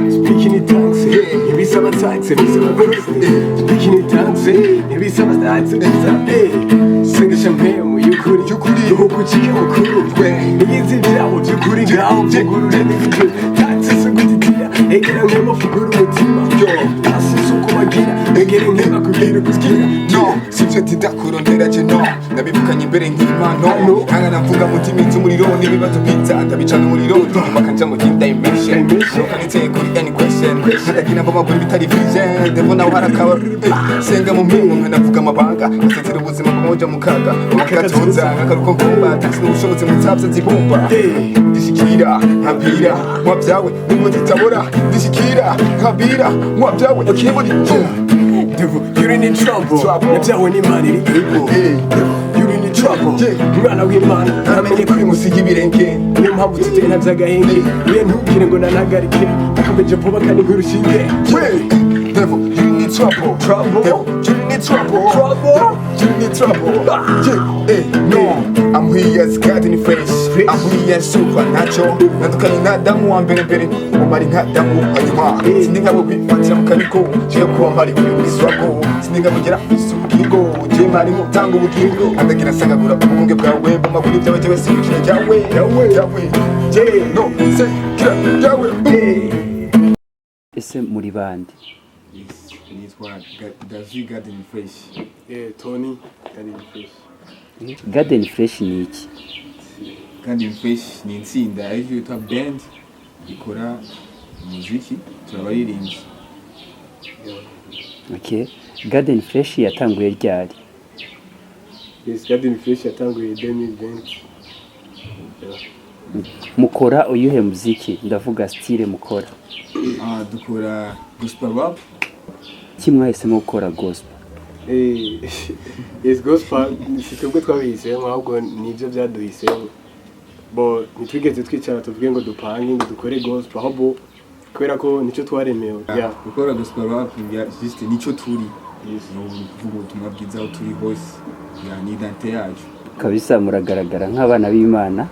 Speaking in tongues, ntibisaba tax, bisaba grace. Speaking in tongues, ntibisaba tax, bisaba sengesha mpemu y'ukuri. Y'ukuri. Gihugu cike mukuru. Niyizi ivyabo vy'ukuri, ngaho vyugurure n'ifite tax zo gutitira. Egera nkema, fugura umutima. Tasi suko bagira, egera nkema kugira ukuskira. No, sivyo tidakurondera je, no ndabivukanye imbere nk'impano. Nkangana mvuga mu ndimi z'umuriro, n'ibibazo biza ndabicana umuriro, bakanja mu yindi dimension. Nukanitse kuri any question, nkatagira mboma kuri bitari vision. Devil nawe harakaba senga mu mpingo, nkanavuga amabanga, ngasezera ubuzima bw'umuja mu kaga bakagatuza, nkakaruko ngomba taxi n'ubushobozi mu nsabye zibumba. Ndishikira nkabira nkwa byawe n'imwe zitabora, ndishikira nkabira nkwa byawe n'imwe. Devil, you're in trouble. Trouble. Yabyawe n'Imana iri able. Devil, you're in trouble. Umwana w'Imana aramenye ko uri musi y'ibirenge. Niyo mpamvu tutera by'agahenge. We ntubwire ngo nanagarike, nakomeje vuba kandi nk'urushinge. Wait, devil, you need trouble. Trouble. Devil, you need trouble. Trouble. Devil, you need trouble. Yeah, no, I'm here as Garden Fresh. I'm here as supernatural. Nandukanye na Adamu wa mbere mbere, umari nka Adamu hanyuma. Sindi nkabo kwifatira mu kaniko, je kuba mpari kuri buri struggle. Sindi nkabo gera ufise ubugingo, je mpari mu gutanga ubugingo. Andagira nsangagura ubugunge bwawe, mboma kuri ibyawe, jewe singikira ryawe, yawe, yawe. Je, no, se, kira, yawe. Ese muri bande? Yes, nitwa Davi Garden Fresh. Yeah, Tony, Garden Fresh. Garden Fresh ni iki? Garden Fresh ni itsinda aricyo yitwa band ikora umuziki, turabaririmbyi. Okay, Garden Fresh yatanguye ryari? Yes, Garden Fresh yatanguye 2020. Yeah. Mukora uyuhe muziki? Ndavuga style mukora. Ah, dukora gospel rap. Ki mwahisemo gukora gospel? Yes, gospel si twebwe twabihisemo, ahubwo nibyo byaduhisemo. Bo ntitwigeze twicara tuvuge ngo dupange ngo dukore gospel, ahubwo kubera ko nicyo twaremewe, yeah. Gukora gospel rap ya juste nico turi. Ni ukuvuga ubutumwa bwiza aho turi hose, ya ni identité yacu. Kabisa muragaragara nk'abana b'Imana.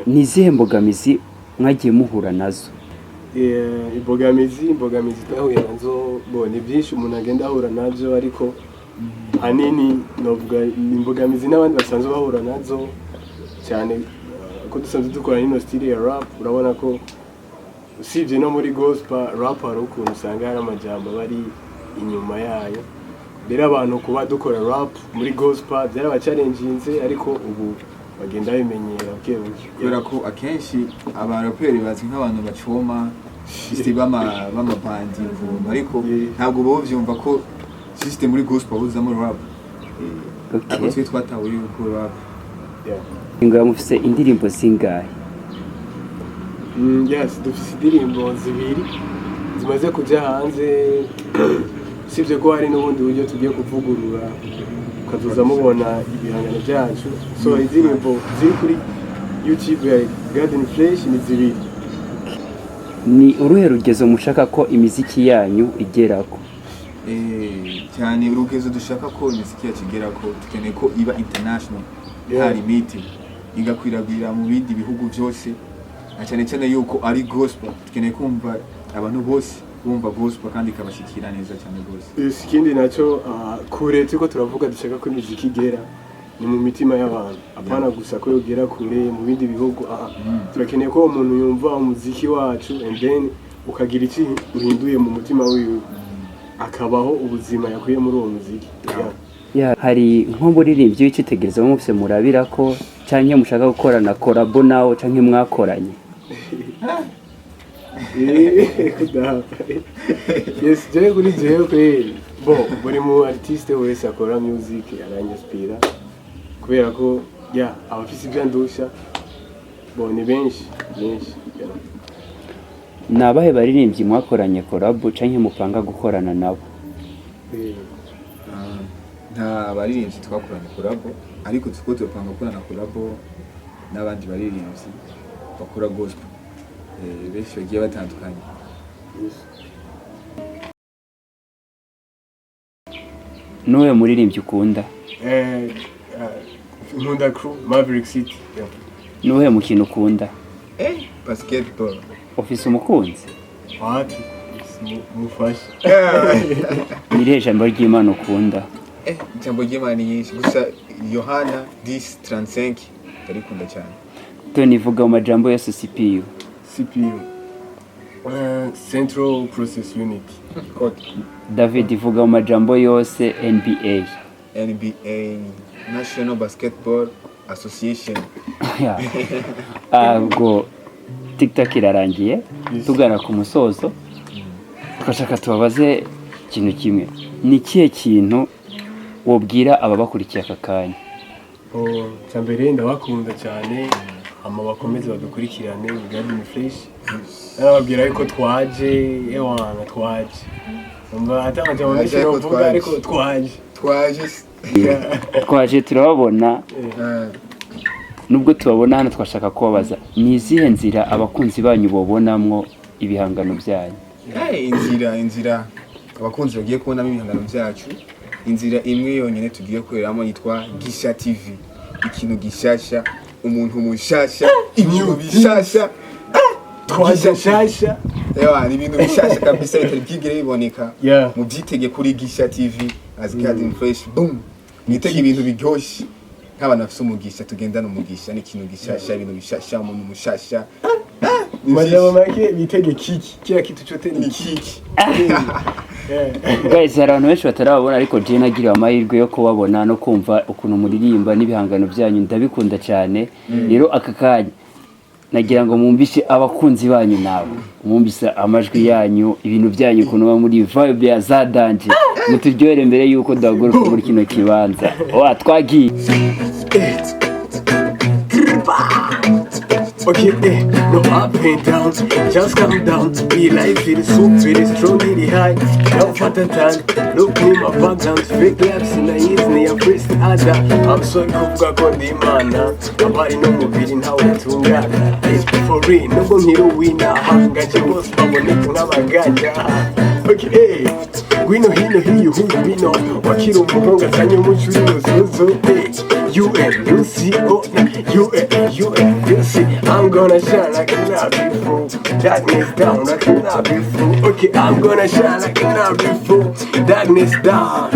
Ni izihe mbogamizi mwagiye muhura nazo? Imbogamizi twahuye nazo, bo ni byinshi umuntu agenda ahura nabyo, ariko ahanini novuga ni imbogamizi n'abandi basanzwe bahura nazo cyane, ko dusanzwe dukora ino style ya rap. Urabona ko usibye no muri gospel rap, hari ukuntu usanga hari amajambo aba ari inyuma yayo. Rero abantu kuba dukora rap muri gospel byarabacalenjinze, ariko ubu bagenda babimenyera buke buke. Kubera ko akenshi abaraperi bazwi nk'abantu bacoma juste b'amabandi ukuntu, ariko ntabwo bo vyumva ko juste muri gospel buzamo rap. Ariko twe twatahuye yuko rap Ingabo, mufise indirimbo zingahe? Yes, dufise indirimbo zibiri zimaze kujya hanze, usibye ko hari n'ubundi buryo tugiye kuvugurura ukazoza mubona ibihangano byacu. So indirimbo ziri kuri YouTube ya Garden Fresh ni zibiri. Ni uruhe rugezo mushaka ko imiziki yanyu igerako? Cyane urugezo dushaka ko imiziki yacu igera ko, dukeneye ko iba international, nta limite, igakwirakwira mu bindi bihugu byose, na cyane cyane yuko ari gospel. Dukeneye kumva abantu bose bumva gospel kandi ikabashyikira neza cyane rwose. Yes, ikindi nacyo, kure turiko turavuga dushaka ko imiziki igera ni mu mitima y'abantu, apana gusa ko yogera kure mu bindi bihugu. Turakeneye ko umuntu yumva umuziki wacu and then ukagira iki uhinduye mu mutima wiwe, akabaho ubuzima yakuye muri uwo muziki. Yeah. Ya, hari nk'umuririmbyi w'icyitegererezo mufise murabira ko, canke mushaka gukorana collabo nawo, canke mwakoranye? Kudahapa. Yes, jewe kuri jewe kweli, bo buri mu artiste wese akora music aranyinspira, kubera ko ya aba afise ibyo andusha. Bo ni benshi benshi, yeah. Ni abahe baririmbyi mwakoranye collabo canke mupanga gukorana nabo? Ah, nta baririmbyi twakoranye collabo, ariko turiko turapanga gukorana collabo n'abandi baririmbyi bakora gospel, benshi bagiye batandukanye. Yes. N'uwe muririmbyi ukunda? Nkunda crew Maverick City, yeah. N'uwe mukino ukunda? Basketball. Ufise umukunzi? Wapi, mufashe. Ni irihe jambo ry'Imana ukunda? Ijambo ry'Imana ni nyinshi, gusa Yohana 10:35 ndarikunda cyane. Tony, vuga mu majambo yose CPU. CPU, Central Process Unit. Code. David, vuga mu majambo yose NBA. NBA, National Basketball Association. Yeah. Ubwo TikTok irarangiye, tugana ku musozo, twashaka tubabaze ikintu kimwe: ni ikihe kintu wobwira ababakurikiye aka kanya? Oh, cyambere ndabakunda cyane, hama bakomeze badukurikirane. Garden Fresh, narababwira yuko twaje, ewana twaje. Umva ata amajambo menshi Twaje, ariko novuga. twaje. Ariko twaje. Twaje. Twaje, turababona. Nubwo tubabona hano, twashaka kubabaza: ni izihe nzira abakunzi banyu bobonamwo ibihangano byanyu? Hey, inzira abakunzi bagiye kubonamo ibihangano byacu, inzira imwe yonyine tugiye koreramo yitwa Gisha TV. Ikintu gishasha, umuntu mushasha, ibintu bishasha. Twaje nshasha. Ewa, ni ibintu bishasha kabisa bitari bwigere biboneka. Mubyitege kuri Gisha TV as Garden Fresh. Boom, mwitege ibintu biryoshye nk'abantu bafise umugisha, tugendana umugisha. Ni ikintu gishasha, ibintu bishasha, umuntu mushasha. Ni Majambo vyinshi. make, bitege kiki, kila kitu chote ni Ni kiki. kiki. Guys, hari abantu benshi batarababona, ariko je nagiriwe amahirwe yo kubabona no kumva ukuntu muririmba n'ibihangano byanyu, ndabikunda cyane. Rero aka kanya nagira ngo mwumvishe abakunzi banyu, nabo mwumvise amajwi yanyu, ibintu byanyu, ukuntu muba muri vibe ya za danger. Muturyohere mbere yuko duhaguruka muri kino kibanza. Wa twagiye. Okay, no up and downs, just calm down. Be life it is so it is strong, it is high. Don't fata time, look me my background, fake laps in the ears, near first other. I'm sorry kuvuga ko ndi Imana, abari no mubiri ntawe tungana. For real, nubwo nkiri uwinaha, ngaje bose baboneka nk'abaganja. Okay, ngwino hino hiyo huyu bino, wakiri umuhungu azanye umuco uri muzuzu. U N U C O U N U N U C. I'm gonna shine like a not before. Darkness down, I cannot be fooled. Okay, I'm gonna shine like a not before. Darkness down.